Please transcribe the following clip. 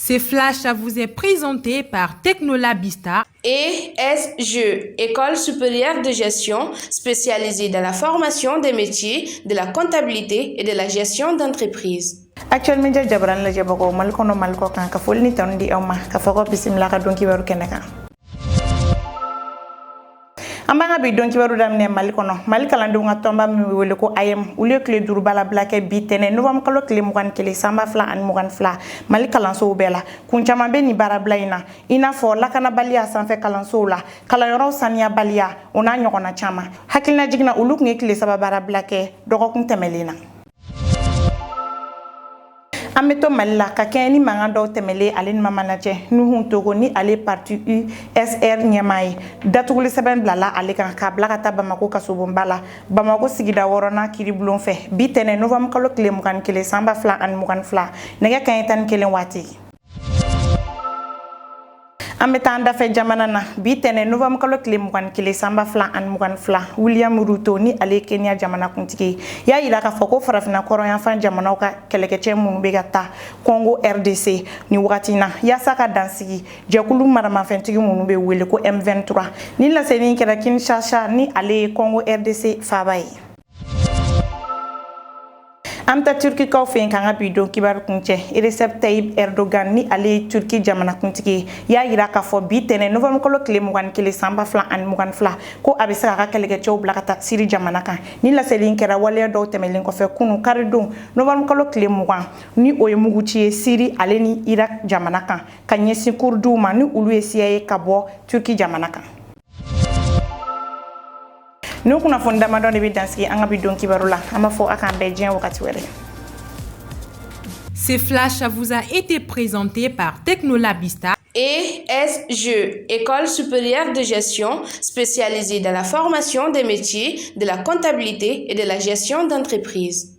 Ce flash vous est présenté par Technolabista. ESG, École supérieure de gestion spécialisée dans la formation des métiers de la comptabilité et de la gestion d'entreprise. Actuel Media jabarani lajɛbagaw, Mali kɔnɔ, Mali kɔ kan, ka foli ni tanu di aw ma ka fɔ ko bisimila ka don kibaru kɛnɛ kan. An b'an ka bi don kibaru daminɛ Mali kɔnɔ. Mali kalandenw ka tɔnba min bɛ wele ko AEEM, olu ye tile 5 baarabila kɛ bi tɛnɛ novembre kalo tile 21 san 2022, Mali kalansow bɛɛ la. Kun caman bɛ nin baarabila in na, i n'a fɔ lakanabaliya sanfɛ kalansow la, kalanyɔrɔw saniyabaliya, o n'a ɲɔgɔnna caman. Hakilina jiginna, olu tun ye tile 3 baarabila kɛ dɔgɔkun tɛmɛlen na. An bɛ to Mali la, ka kɛɲɛ ni mankan dɔw tɛmɛlen ale ni Mamana cɛ, Nuhu Togo ni ale parti USR ɲɛmaa ye, datuguli sɛbɛn bilala ale kan k'a bila ka taa Bamako kasobonba la, Bamako sigida wɔɔrɔnan kiiribulon fɛ, bi tɛnɛ novembre kalo tile 21 san 2022, nɛgɛ kaɲɛ 11 waati. An bɛ taa an dafɛ jamana na. Bi tɛnɛ novembre kalo tile 21 san 2022, William Ruto ni ale ye Kenya jamanakuntigi ye, y'a yira k'a fɔ ko farafinna kɔrɔnyanfan jamanaw ka kɛlɛkɛcɛ minnu bɛ ka taa Congo RDC ni wagati na yaasa ka dansigi jɛkulu maramafɛntigi minnu bɛ wele ko M23. Ni laseli kɛra Kinshasa ni ale ye Congo RDC faaba ye. An bɛ taa Turkikaw fɛ yen k'an ka bi don kibaru kuncɛ. Recep Tayyip Erdogan ni ale ye Turki jamanakuntigi ye, y'a yira k'a fɔ bi tɛnɛ novembre kalo tile 21 san 2022 ko a bɛ se k'a ka kɛlɛkɛcɛw bila ka taa Siri jamana kan. Ni laseli kɛra waleya dɔw tɛmɛlen kɔfɛ kunu karidon novembre kalo tile 20, ni o ye muguci ye Siri ale ni Irak jamana kan ka ɲɛsin Kurduw ma, ni olu ye siya ye ka bɔ Turki jamana kan. Ni kunnafoni damadɔ de bɛ dansigi an ka bi don kibaru la. An b'a fɔ a k'an bɛn diɲɛ wagati wɛrɛ. Ce flash vous a été présenté par Technolabista. ESG, École supérieure de gestion spécialisée dans la formation des métiers de la comptabilité et de la gestion d'entreprise.